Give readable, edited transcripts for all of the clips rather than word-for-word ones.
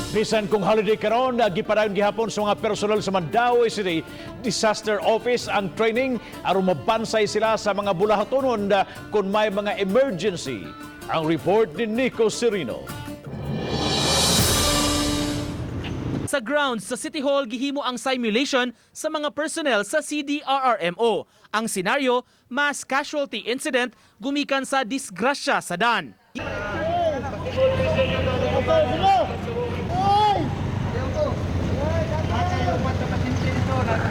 Bisan kung holiday karon, gipadayon gihapon sa mga personal sa Mandaue City Disaster Office ang training aron mabansay sila sa mga bulahatonon kung may mga emergency. Ang report ni Nico Serino. Sa grounds sa City Hall, gihimo ang simulation sa mga personnel sa CDRRMO. Ang senaryo, mass casualty incident gumikan sa disgrasya sa dan.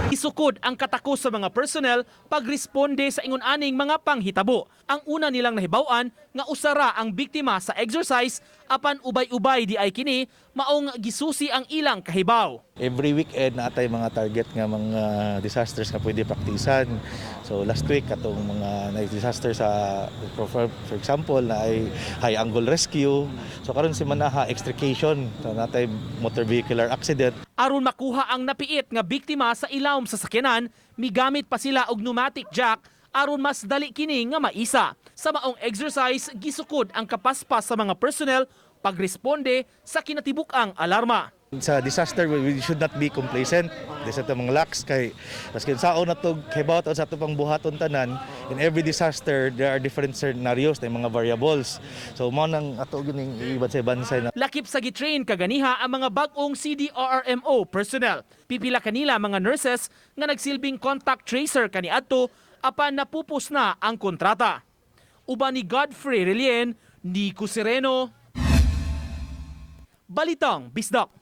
Isukod ang katako sa mga personnel pagresponde sa ingon aning mga panghitabo. Ang una nilang nahibaw-an nga usara ang biktima sa exercise, apan ubay-ubay di ay kini maong gisusi ang ilang kahibaw. Every weekend naa tay mga target nga mga disasters nga pwede praktisan. So last week, katong mga na disaster sa for example na ay high angle rescue. So karon si manaha, extrication. So naa tay motor vehicular accident. Aron makuha ang napiit nga biktima sa ilawom sa sakyanan, migamit pa sila og pneumatic jack aron mas dali kini nga maisa. Sa maong exercise, gisukod ang kapaspas sa mga personnel pagresponde sa kinatibuk-ang alarma. Sa disaster, we should not be complacent. Di sa mga lax kay maski sao na to kay sa ato pang buhaton tanan. In every disaster there are different scenarios na mga variables. So mao nang ato gining ibansay-bansay na. Lakip sa gitrain kaganiha ang mga bag-ong CDRRMO personnel. Pipila kanila mga nurses nga nagsilbing contact tracer kaniadto apan napupos na ang kontrata. Uban ni Godfrey Relien, Nico Sereno, Balitang Bisdak.